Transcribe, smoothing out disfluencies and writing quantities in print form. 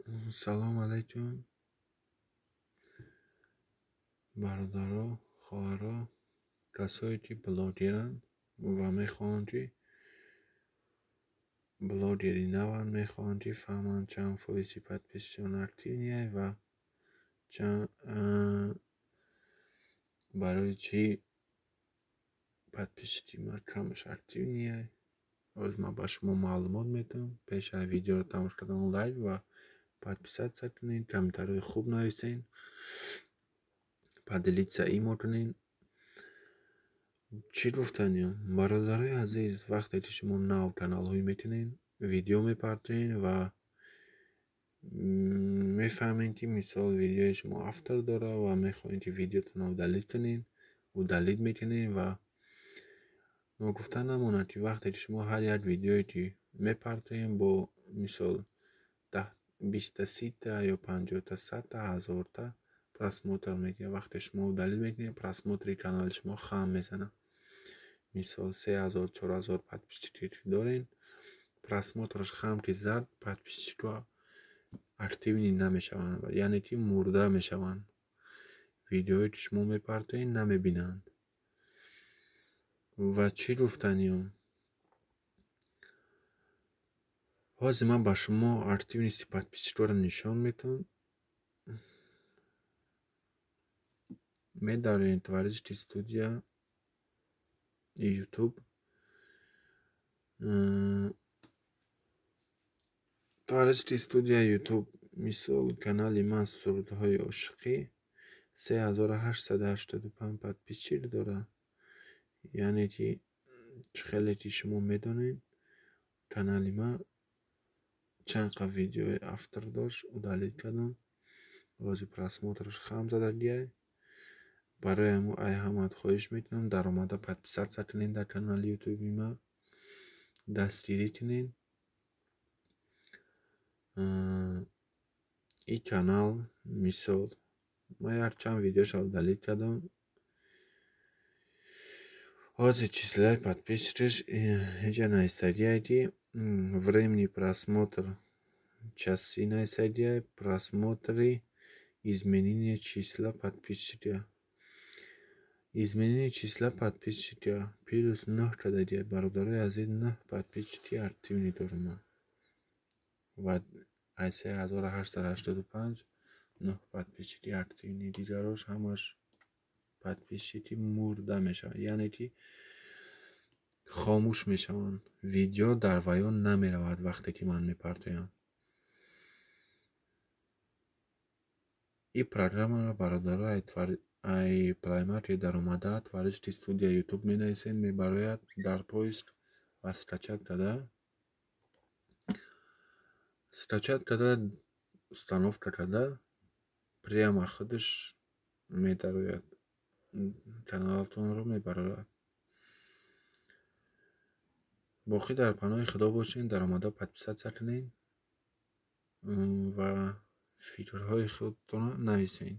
Салом алайкум, бародаро, хоҳаро, касое ки блогеранд ва мехоҳанд, ки блогери наванд, мехоҳанд, ки фаҳманд, чанд фоизи подписчикон активный ва барои чӣ подписчики ма камаш активный. Ҳозир ман ба шумо маълумот медиҳам. Пеш аз видеоро тамошо кардан лайк ва подписаться кунед, комментарийҳои хуб нависед, поделиться имо кунед. Чӣ гуфтаниям, бародарои азиз? Вақте ки шумо нав каналҳое мекунед, видео мепартоед ва мефаҳмед, ки, мисол, видеои шумо автор дорад ва мехоҳед, ки видеотонро удалить кунед, удалить мекунед. Ва ногуфта намонад, ки вақте ки шумо ҳар як видеое ки мепартоед, бо, мисол, 20-та, 30-та ё 50-та, 100-та, 1000-та просмотр мегирад. Вақте шумо удалить мекунед, просмотри канали шумо хам мезанад. Мисол, 3000, 4000 подписчик доред, просмотраш хам ки зад, подписчикҳо активный намешаванд, яъне ки мурда мешаванд, видеое ки шумо мепартоед, намебинанд. Ва чӣ гуфтаниям? Ҳозир ман ба шумо активности подписчикҳоро нишон медиҳам. Медароем творческий студия Ютуб. Творческий студия Ютуб, мисол, канали ман «Сурудҳои ошиқӣ» 3885 подписчик дорад. Яъне ки чӣ хеле ки шумо медонед, канали ман чанд қа видеои автор дошт, удалить кардам. Ҳозир просмотраш хам задагиай. Барои ҳамун ай ҳамат хоҳиш мекунам, даромада подписаться кунед дар канали ютуби ман, дастгирӣ кунед. Ин канал, мисол, ман якчанд видеошро удалить кардам. Ҳозир числаи подписчикаш ҳеҷа нависагиай, ки времени просмотр часы нависагиай, просмотри, изменение числа подписчика, изменение числа подписчика плюс нӯҳ кардагиай. Бародарои азиз, нӯҳ подписчики активный дорам ман ва аз 3885 нӯҳ подписчики активный, дигарош ҳамаш подписчики мурда мешаванд, яъне ки хомӯш мешаванд, видео дар ваён намеравад, вақте ки ман мепартоям. Ин программаро, бародаро, ай Плаймаркет даромада, творческий студия Ютуб менависед, мебарояд дар поиск ва скачать карда, установка карда, прямо худаш медарояд, каналатонро мебарорад. Боқӣ дар паноҳи Худо бошед, даромада подписаться кунед ва фикрҳои худтонро нависед.